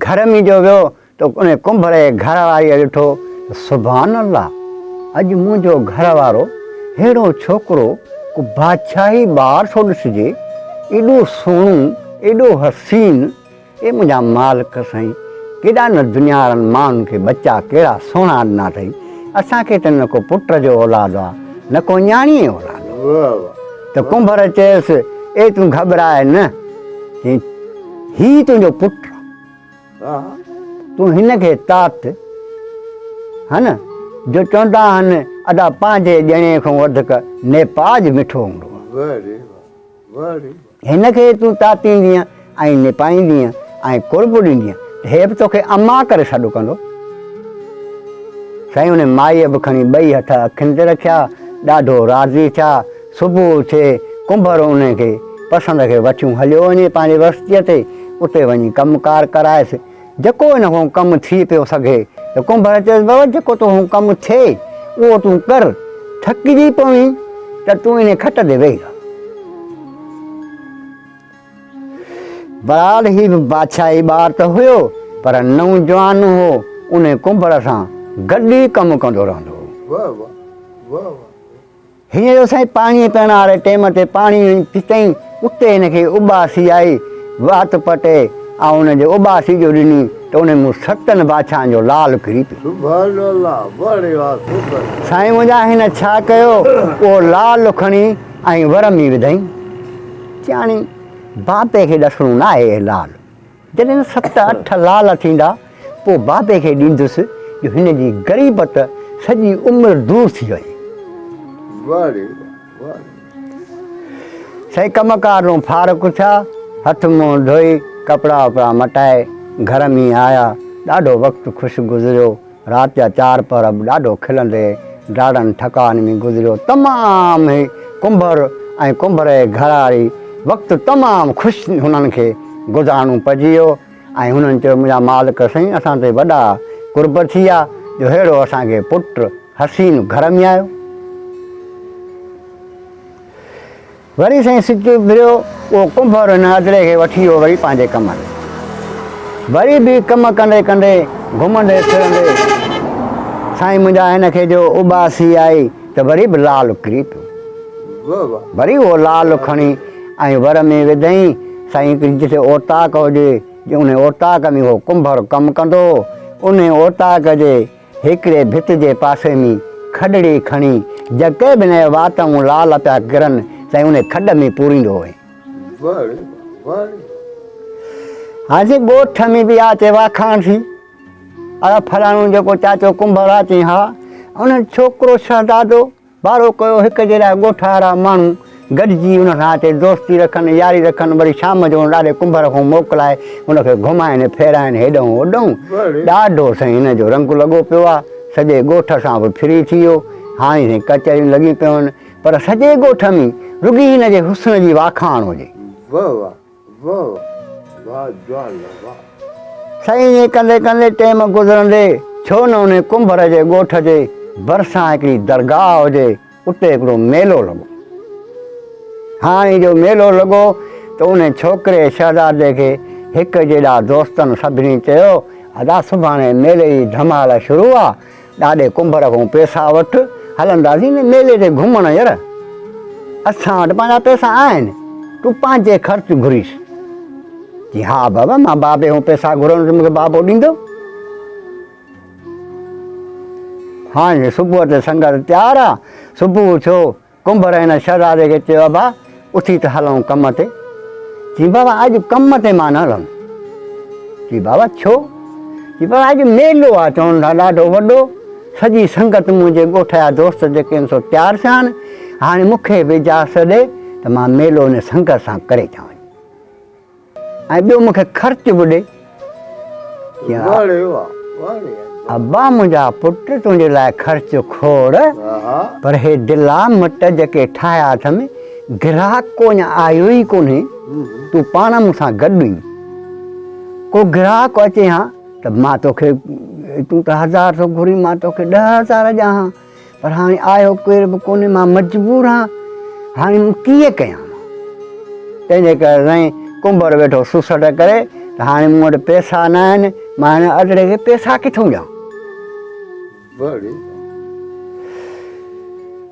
گهر ۾ جو ويو ته ان ڪنڀر جي گهر واريء ڏٺو ته سبحان الله! اڄ منهنجو گهر وارو ههڙو ڇوڪرو ڪو بادشاهي ٻار ٿو ڏسجي، ايڏو سهڻو، ايڏو حسين، اي منهنجا مالڪ سائين! ڪيڏا نه دنيا وارن ماڻهن کي ٻچا ڪهڙا سهڻا ڏنا اٿئي، اسان کي ته نه ڪو پٽ جو اولاد آ، نه ڪو نياڻيء جو اولاد آ. ته ڪنڀر چيس، اي تون گهٻراء نه، چيائين، هي تنهنجو پٽ آ. تون هن کي تات ها نه جو چوندا آهن ادا پنهنجي ڄڻي کان وڌڪ نيپاج مٺو هوندو آهي. هن کي تون تاتيندينء ۽ نپائيندينء ۽ قرب ڏيندينء ته هي به توکي اما ڪري سڏ ڪندو. سائين ان مائيء به کڻي ٻئي هٿ اکين تي رکيا، ڏاڍو راضي ٿيا. صبح ٿئي، ڪنڀر انهي کي پسند کي وٺيون هليو وڃي پنهنجي وستيء تي، اتي وڃي ڪم ڪار ڪرائيس. جيڪو هن کان ڪم ٿي پيو سگهي ته ڪنڀر چيس، بابا جيڪو تو کان ڪم ٿئي اهو تون ڪر، ٿڪجي پوين ته تون انهي کٽ تي ويهي رهه. بهرحال هي به بادشاهي ٻار ته هيو پر نوجوان هو، انهي ڪنڀر سان گڏ ئي ڪم ڪندو رهندو هو. هينئر جو سائين پاڻيء پيئڻ واري ٽيم تي پاڻي وڃي پيتائين، اتي هن کي اٻاسي آئي، وات پٽي ۽ ان جي اٻاسي جو ڏني ته انهي مون ستن بادشاهن جو لال ڪري پيو. سبحان الله واھ ري واھ سپر. سائين منهنجا هن ڇا ڪيو اهو لال کڻي ۽ ور ۾ وڌائين. چيائين بابي کي ڏسڻو ناهي اهي لال. جڏهن ست اٺ لال ٿيندا، پوء بابي کي ڏيندس جو هن جي غريبت سڄي عمر دور ٿي وڃي. سائين ڪم ڪار نون فارغ ٿيا، هٿ منهن ڌوئي، ڪپڙا وپڙا مٽائي گهر ۾ آيا. ڏاڍو وقت خوش گذريو. رات جا چار پهر به ڏاڍو کلندي ڊاڙن ٺڪاءن ۾ گذريو. تمام هي ڪنڀر ۽ ڪنڀر جي گهرواري وقت تمام خوش هنن کي گذارڻو پئجي ويو ۽ هنن چيو منهنجا مالڪ سائين اسان تي وڏا قرب ٿي ويا جو ههڙو اسان کي پٽ حسين گهر ۾ آيو. وري سائين سج اڀريو، اهو ڪنڀر هن ادڙي کي وٺي ويو وري پنهنجي ڪم تي. وري به ڪم ڪندي ڪندي، گهمندي ڦرندي سائين منهنجا هن کي جو اٻاسي آئي ته وري به لال ڪري پيو. وري اهو لال کڻي ۽ ور ۾ وڌئين. سائين هڪڙي جتي اوطاق هجي، انهي اوطاق ۾ اهو ڪنڀر ڪم ڪندو هو. انهي اوطاق جي هڪڙي ڀت جي پاسي ۾ کڏڙي کڻي، جيڪي به هن جي وات مون لال پيا ڪرن، سائين انهي کڏ ۾ پوريندو هئين. هاڻ سائين ڳوٺ ۾ به اچي واکاڻ ٿي، اڙا فلاڻو جيڪو چاچو ڪنڀر آ، چيائين ها، ان ڇوڪرو شهزادو ڀاڙو ڪيو هڪ جي لاء ڳوٺ وارا ماڻهو گڏجي ان سان اچي دوستي رکن ياري رکن وري شام جو ان ڏاڏي ڪنڀر کان موڪلائي ان کي گهمائن ڦيرائن هيڏئون هوڏئون ڏاڍو سائين هن جو رنگ لڳو پيو آ سڄي ڳوٺ سان به ڦري ٿي ويو هاڻي سائين ڪچهريون لڳيون پيون آهن پر سڄي ڳوٺ ۾ رڳي هن جي حسن جي واکاڻ هجي. سائين ائين ڪندي ڪندي ٽيم گذرندي ڇو نه انهي ڪنڀر جي ڳوٺ جي ڀرسان هڪڙي درگاهه هجي اتي هڪڙو ميلو لڳو. هاڻي جو ميلو لڳو ته انهي ڇوڪري شهزادي کي هڪ جيڏا دوستن سڀني چيو ادا سڀاڻي ميلي جي ڌمال شروع آ ڏاڏي ڪنڀر کان پئسا وٺ، هلنداسين نه ميلي تي گهمڻ ير. اسان وٽ پنهنجا پئسا آهن، تون پنهنجي خرچ گهريس. چي ها بابا، مان بابي کان پئسا گهرندس مون کي بابو ڏيندو. هاڻي صبح تي سنگت تيار آ. صبح ٿيو، ڪنڀر هن شهزادي کي چيو، ابا، اٿي ته هلون ڪم تي. چي، بابا، اڄ ڪم تي مان نه هلندس. چي، بابا، ڇو؟ چي، بابا، اڄ ميلو آ، چون ٿا ڏاڍو وڏو. سڄي سنگت منهنجي ڳوٺ جا دوست جيڪي آهن سو تيار ٿيا آهن. هاڻي مون کي به اجازت ڏي ته مان ميلو ان سنگت سان ڪري اچان وڃي. ۽ ٻيو مون کي خرچ به ڏي. ابا منهنجا پٽ تنهنجي لاء خرچ کوڙ پر هي دلا مٽ جيڪي ٺاهيا اٿم گراهڪ ڪو اڃا آيو ئي ڪونهي تون پاڻ مون سان گڏ اين ڪو گراهڪ اچي ها ته مان توکي تون ته هزار ٿو گهرين مان توکي 10,000 ڏيان ها پر هاڻي آيو ڪير به ڪونهي، مان مجبور آهيان، هاڻي مون ڪيئن ڪيان مان؟ تنهن جي ڪري سائين ڪنڀر ويٺو سسٽ ڪري، ته هاڻي مون وٽ پئسا نه آهن، مان هن ادڙي کي پئسا ڪٿئون ڏيان؟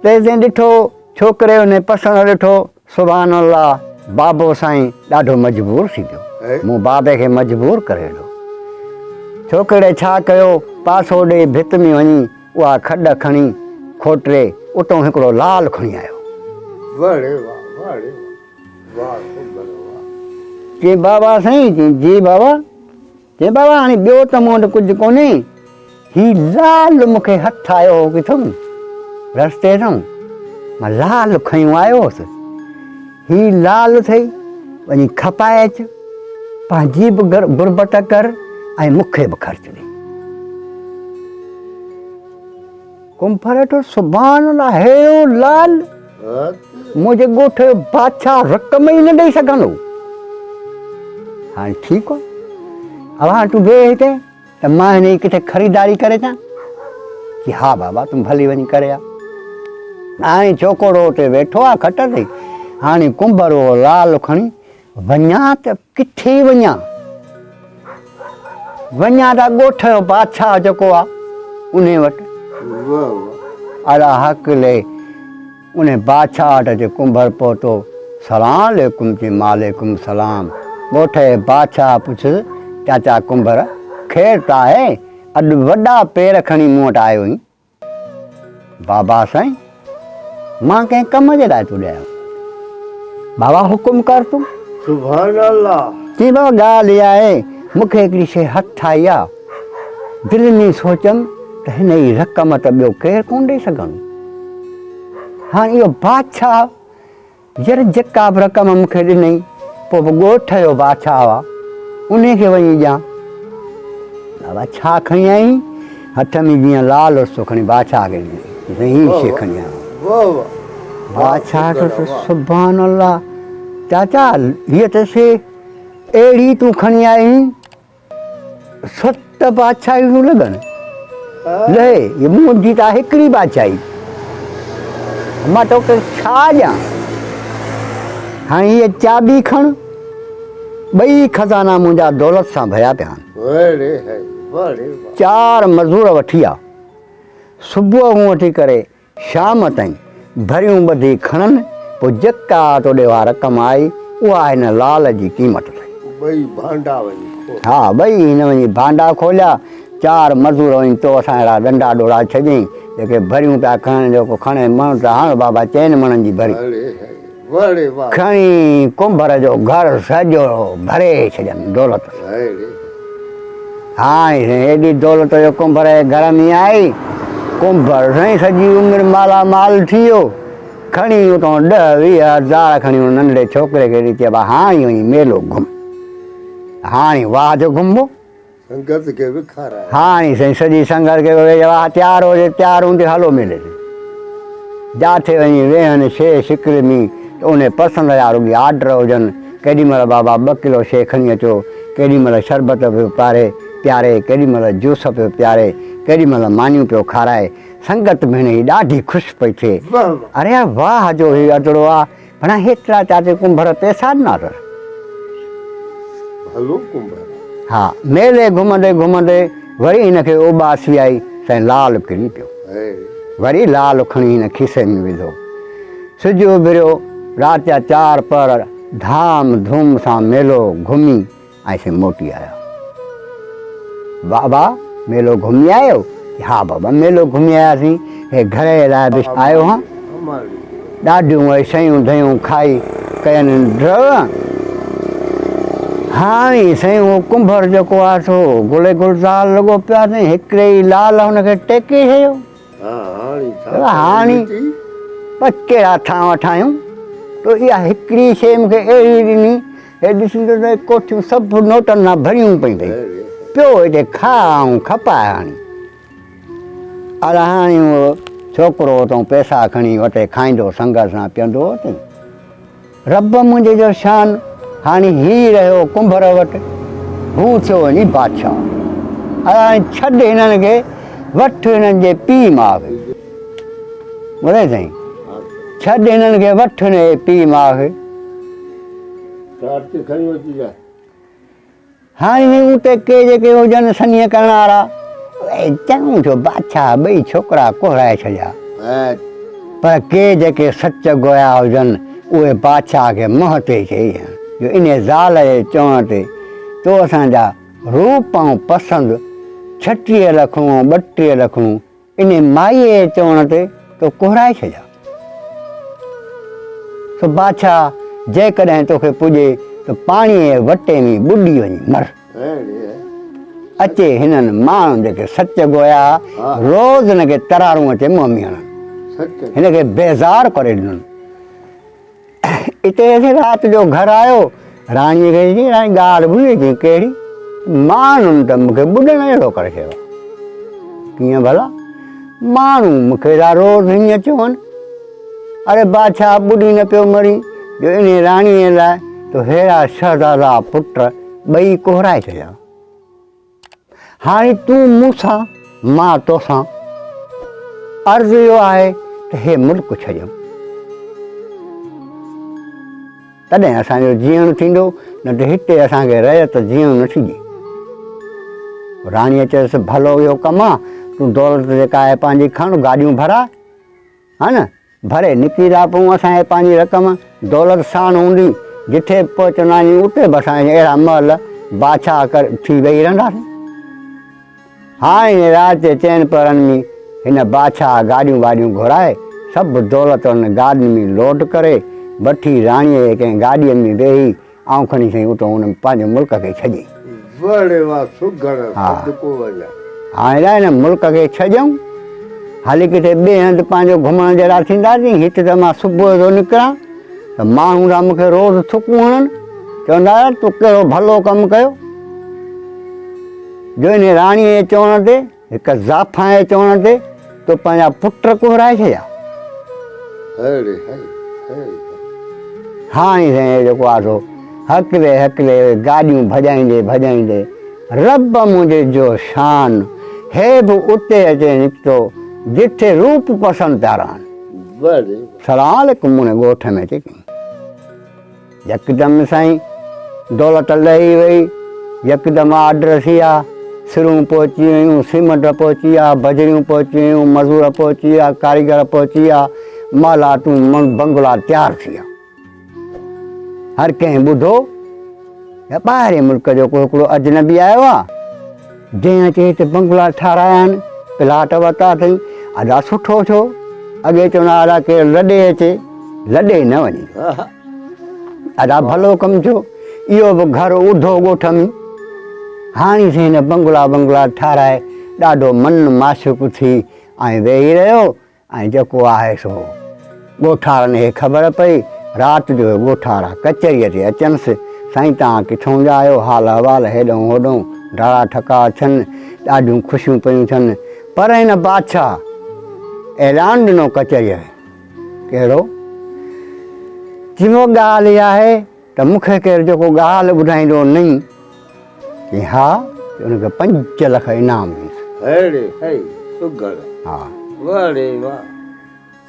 تيستائين ڏٺو ڇوڪري ان پسڻ ڏٺو، سبحان الله بابو سائين ڏاڍو مجبور ٿي پيو، مون بابي کي مجبور ڪري وڌو. ڇوڪري ڇا ڪيو، پاسو ڏئي ڀت ۾ وڃي اها کڏ کڻي کوٽري اتئون هڪڙو لال کڻي آيو. چيائين بابا سائين، چيائين جي بابا، چيائين بابا هاڻي ٻيو ته مون وٽ ڪجهه ڪونهي، هي لال مون کي هٿ آيو هو ڪٿئون رستي تان، مان لال کنيون آيو هوس، هي لال اٿئي وڃي کپائي اچ، پنهنجي به غربت ڪر ۽ مون کي به خرچ ڏي. ڪنڀر ڏٺو سبحان الله ههڙو لال منهنجي ڳوٺ جو بادشاهه رقم ئي نه ڏئي سگهندو. هاڻي ٺيڪ آ اوهان تون ويهه هتي ته مان هن جي ڪٿي خريداري ڪري اچان. چي ها بابا تون ڀلي وڃي ڪري آ. هاڻي ڇوڪرو اتي ويٺو آ کٽ تي. هاڻي ڪنڀر اهو لال کڻي وڃان ته ڪٿي وڃان؟ وڃان ته ڳوٺ جو بادشاهه جيڪو آ، انهي وٽ. الا حق لي، انهي بادشاهه وٽ اچي ڪنڀر پهتو. سلام عليڪم چي ماليڪم سلام. ڳوٺ جي بادشاهه پڇيس، چاچا ڪنڀر، خير ته آهي؟ اڄ وڏا پير کڻي مون وٽ آيو آهين. بابا سائين، مان ڪنهن ڪم جي لاء تو ڏي آيو. بابا حڪم ڪر تون. سبحان الله. چيائين بابا ڳالهه اها آهي مون کي هڪڙي شيء هٿ آئي آ، دل ۾ سوچيم ته هن جي رقم ته ٻيو ڪير ڪونه ڏئي سگهندو. هاڻ اهو بادشاهه ير جيڪا به رقم مون کي ڏنئي، پوء به ڳوٺ جو بادشاهه آ، انهي کي وڃي ڏيان. بابا ڇا کڻي آئين؟ هٿ ۾ جيئن لال هوس سو کڻي بادشاهه کي ڏنائين. سائين هي شيء کڻي آيو آهيان. بادشاهه چيو ته سبحان الله چاچا هيء ته شيء اهڙي تون کڻي آئين، ست بادشاهيون ٿيون لڳن. لهي، هي منهنجي ته هڪڙي بادشاهي. مان توکي ڇا ڏيان؟ هاڻي هيء چاٻي کڻ، ٻئي خزانا منهنجا دولت سان ڀريا پيا آهن. چار مزور وٺي آ. صبح کان وٺي ڪري شام تائين ڀريون ٻڌي کڻن، پوء جيڪا توڏي اها رقم آئي، اها هن لال جي قيمت اٿئي. ٻئي ڀانڊا وڃي کوليا. ها، ٻئي هن وڃي ڀانڊا کوليا. چار مزور وڃي تو اسان اهڙا ڏنڊا ڏوڙا ڇڏيئين، جيڪي ڀريون پيا کڻن، جو ڪو کڻي مڻ ته هڻ بابا چئن مڻن جي ڀري. کڻي ڪنڀر جو گهر سڄو ڀري ڇڏين دولت سان. هاڻي سائين ايڏي دولت جو ڪنڀر جي گهر ۾ آئي. ڪنڀر سائين سڄي عمر مالا مال ٿي ويو. کڻي اتان ڏهه 20 هزار کڻي ان ننڍڙي ڇوڪري کي ڏئي چئي ابا هاڻي وڃي ميلو گهم. هاڻي واهه جو گهمبو. سنگت کي به کارائي. هاڻي سائين سڄي سنگت کي ويهي واهه تيار هجي تيار هوندي هلو ميلي تي. جاٿي وڃي ويهن شيء شڪر ۾ ته انهي پسند جا رڳي آرڊر هجن. ڪيڏي مهل بابا ٻه ڪلو شيء کڻي اچو، ڪيڏي مهل شربت پيو پاري پياري، ڪيڏي مهل جوس پيو پياري، ڪيڏي مهل مانيون پيو کارائي. سنگت به هن جي ڏاڍي خوش پئي ٿئي. اري يار واهه جو هي ادڙو آ، ڀلا هيترا چاچي ڪنڀر پئسا ڏنا اٿس. ڀلو ڪنڀر آ. ها، ميلي گهمندي گهمندي وري هن کي اوٻاسي آئي، سائين لال ڪري پيو. وري لال کڻي هن کيسي ۾ وڌو. سج اڀريو، رات جا چار پهر ڌام ڌوم سان ميلو گهمي ۽ سي موٽي آيا. بابا ميلو گهمي آيو؟ ها بابا ميلو گهمي آياسين، هي گهر جي لاء به آيو هان. ڏاڍيون اهي شيون ڌيون کائي ڪين ڊرو. هاڻي سائين اهو ڪنڀر جيڪو آهي سو گل گلزار لڳو پيو آهي سائين، هڪڙي ئي لال هن کي ٽيڪي ڇڏيو. هاڻي بس ڪهڙا ٿانء ٺاهيون، تو اها هڪڙي شيء مون کي اهڙي ڏني، هي ڏسين ٿو ته ڪوٺيون سڀ نوٽن سان ڀريون پيون اٿئي، پيو هتي کاء ۽ کپاء هاڻي. اڙ هاڻي اهو ڇوڪرو اتان پئسا کڻي وٽي کائيندو سنگت سان پيئندو اٿئي. رب منهنجي جو شان، هاڻي هي رهيو ڪنڀر وٽ، هو ٿيو وڃي بادشاهه. اڙ هاڻي ڇڏ هنن کي، وٺ هنن جي پيء ماء کي. ٻڌائي سائين، ڇڏ هنن کي، وٺ هن جي پيء ماء کي. ٽارچ کڻي اچجانء. هاڻي هي اتي ڪي جيڪي هجن سنيهه ڪرڻ وارا، اهي چڱو ٿيو بادشاهه ٻئي ڇوڪرا ڪوهرائي ڇڏيا. پر ڪي جيڪي سچ گويا هجن، اهي بادشاهه کي منهن تي چئي ڏين جو انهيء زال جي چوڻ تي تو اسان جا روپ ۽ پسند 36 لکون ۽ 32 لکون انهيء مائيء جي چوڻ تي تو ڪوهرائي ڇڏيا. سو بادشاهه جيڪڏهن توکي پڄي ته پاڻيء جي وٽي ۾ ٻڏي وڃي مر. اچي هنن ماڻهن جيڪي سچ گويا ها، روز هن کي ترارون اچي منهن ۾ هڻن. هن کي بيزار ڪري ڏنن. اتي اچي رات جو گهر آيو، راڻيء کي چيائين، راڻي ڳالهه ٻڌي؟ چيائين، ڪهڙي؟ ماڻهن ته مون کي ٻڏڻ جهڙو ڪري ڇڏيو آهي. ڪيئن ڀلا؟ ماڻهو مون کي ٿا روز هيئن چون، اڙي بادشاهه ٻڏي نه پيو مرين، جو انهيء راڻيء لاء تو ههڙا شهزادا پٽ ٻئي ڪوهرائي ڇڏيا. هاڻي تون مون سان، مان توسان. عرض اهو آهي ته هي ملڪ ڇڏيون. تڏهن اسان جو جيئڻ ٿيندو، نه ته هتي اسان کي رعيت جيئڻ نٿي ڏئي. راڻيء چيس، ڀلو اهو ڪم آ، تون دولت جيڪا آهي پنهنجي کڻ، گاڏيون ڀراء، ها نه؟ ڀري نڪري ٿا پئون، اسان کي پنهنجي رقم دولت ساڻ هوندي، جٿي به پهچنداسين اتي به اسان کي اهڙا محل بادشاهه ڪر ٿي ويهي رهنداسين. هاڻي هن رات جي چئن پهرن ۾ هن بادشاهه گاڏيون واڏيون گهرائي، سڀ دولت انهن گاڏين ۾ لوڊ ڪري، وٺي راڻيء جي ڪنهن گاڏيء ۾ ويهي آئون کڻي سائين اتان ان پنهنجي ملڪ کي ڇڏي. واهه ڙي واهه سگهڙ صدقو وڃان. هاڻي لاء هن ملڪ کي ڇڏيون، هلي ڪٿي ٻئي هنڌ پنهنجو گهمڻ جهڙا ٿينداسين. هت ته مان صبح جو نڪران ته ماڻهو ٿا مون کي روز ٿڪون هڻن، چوندا يار تو ڪهڙو ڀلو ڪم ڪيو جو انهي راڻيء جي چوڻ تي هڪ زعفان جي چوڻ تي تو پنهنجا پٽ ڪوهرائي ڇڏيا. هاڻي سائين هي جيڪو آ سو هڪلي هڪلي گاڏيون ڀڄائيندي ڀڄائيندي رب منهنجي جو شان هي به اتي اچي نڪتو جٿي روپ پسند پيا رهن. سلام عليڪم مون ڳوٺ ۾ اچي ڪيائين. يڪدم سائين دولت لهي وئي، يڪدم آرڊر ٿي ويا، سرون پهچي ويون، سيمنٽ پهچي ويا، بجريون پهچي ويون، مزور پهچي ويا، ڪاريگر پهچي ويا، محلاتون بنگلا تيار ٿي ويا. هر ڪنهن ٻڌو ته ٻاهرين ملڪ جو ڪو هڪڙو اجنبي آيو آ، جنهن اچي هتي بنگلا ٺارايا آهن، پلاٽ ورتا اٿئي، ادا سٺو ٿيو، اڳي چوندا هئا ادا ڪير لڏي اچي، لڏي نه وڃي. ادا ڀلو ڪم ٿيو، اهو به گهر اڌو ڳوٺ ۾. هاڻي سائين هن بنگلا بنگلا ٺاراهي ڏاڍو من معشوق ٿي ۽ ويهي رهيو ۽ جيڪو آهي سو ڳوٺارن کي خبر پئي. رات جو ڳوٺارا ڪچهريء تي اچنس، سائين توهان ڪٿئون جا آهيو، حال احوال هيڏئون هوڏئون ڊاڙا ٺڪاء ٿين، ڏاڍيون خوشيون پيون ٿين. پر هن بادشاهه اعلان ڏنو ڪچهريء ۾. ڪهڙو؟ چڱو ڳالهه اها آهي ته مون کي ڪير جيڪو ڳالهه ٻڌائيندو نئين چي ها ته ان کي 5 لک انعام ڏيندس. هڙي هي سگهڙ. ها. واهه ڙي واهه.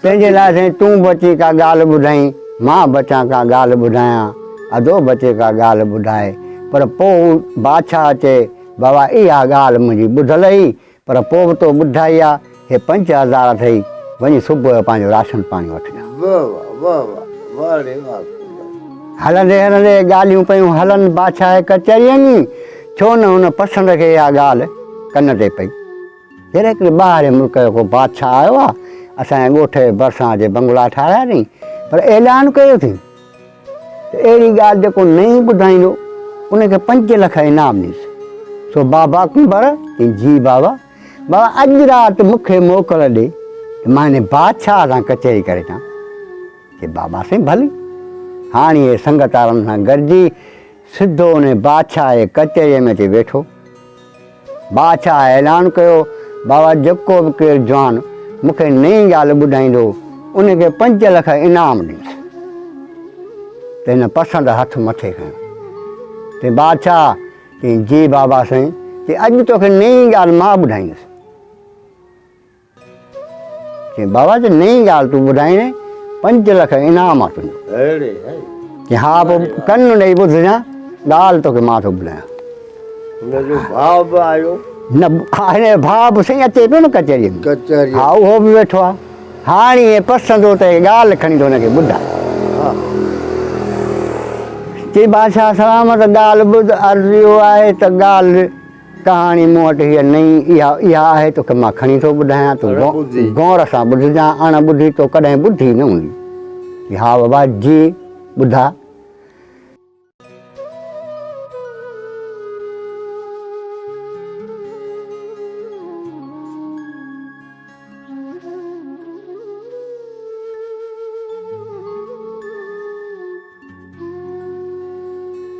تنهن جي لاء سائين تون به اچي ڪا ڳالهه ٻڌائين، مان به اچان ڪا ڳالهه ٻڌايان، ادو به اچي ڪا ڳالهه ٻڌائي. پر پوء هو بادشاهه چئي، بابا اها ڳالهه منهنجي ٻڌل هئي، پر پوء به تو ٻڌائي آ، هي 5000 اٿئي، وڃي صبح جو پنهنجو راشن پاڻي وٺجان. واهه واهه واهه واهه واهه ڙي واهه سندر. هلندي هلندي ڳالهيون پيون هلن بادشاهه ڪچهريء ۾، ڇو نه هن پسند کي اها ڳالهه ڪن تي پئي. جڏهن هڪڙي ٻاهرين ملڪ جو ڪو بادشاهه آيو آ، اسان جي ڳوٺ جي ڀرسان اچي بنگلا ٺاهرايا اٿئي، پر اعلان ڪيو اٿئي ته اهڙي ڳالهه جيڪو نئين ٻڌائيندو، ان کي 5 لک انعام ڏيندس. سو بابا ڪنڀر چيائين، جي بابا، بابا اڄ رات مون کي موڪل ڏي ته مان هن بادشاهه سان ڪچهري ڪري اچان. چي بابا سائين ڀلي. هاڻي هي سنگتارن سان گڏجي سڌو ان بادشاهه جي ڪچهريء ۾ اچي ويٺو. بادشاهه اعلان ڪيو، بابا جيڪو به ڪير جوان مون کي نئين ڳالهه ٻڌائيندو، ان کي 5 لک انعام ڏيندس. ته هن پسند هٿ مٿي کنيو. چيائين، بادشاهه! چيائين، جي بابا سائين! چيائين، اڄ توکي نئين ڳالهه مان ٻڌائيندس. چيائين، بابا جي نئين ڳالهه تون ٻڌائين، 5 لک انعام آ تنهنجو. چيائين، ها پوء ڪن ڏئي ٻڌجان، ڳالهه توکي مان ٿو ٻڌايان. هن جو ڀاء به آيو؟ نه، هن جو ڀاء به سائين اچي پيو نه ڪچهريء ۾. ڪچهريء ۾. ها، اهو به ويٺو آهي. هاڻي ائين پسندو ته هيء ڳالهه کڻي ٿو هن کي ٻڌائي. ها. چي بادشاهه سلامت ڳالهه ٻڌ، عرض اهو آهي ته ڳالهه ڪهاڻي مون وٽ هيء نئين اها اها آهي توکي مان کڻي ٿو ٻڌايان، تون غور سان ٻڌجان، اڻ ٻڌي تو ڪڏهن ٻڌي نه هوندي. چي ها بابا جي ٻڌاء.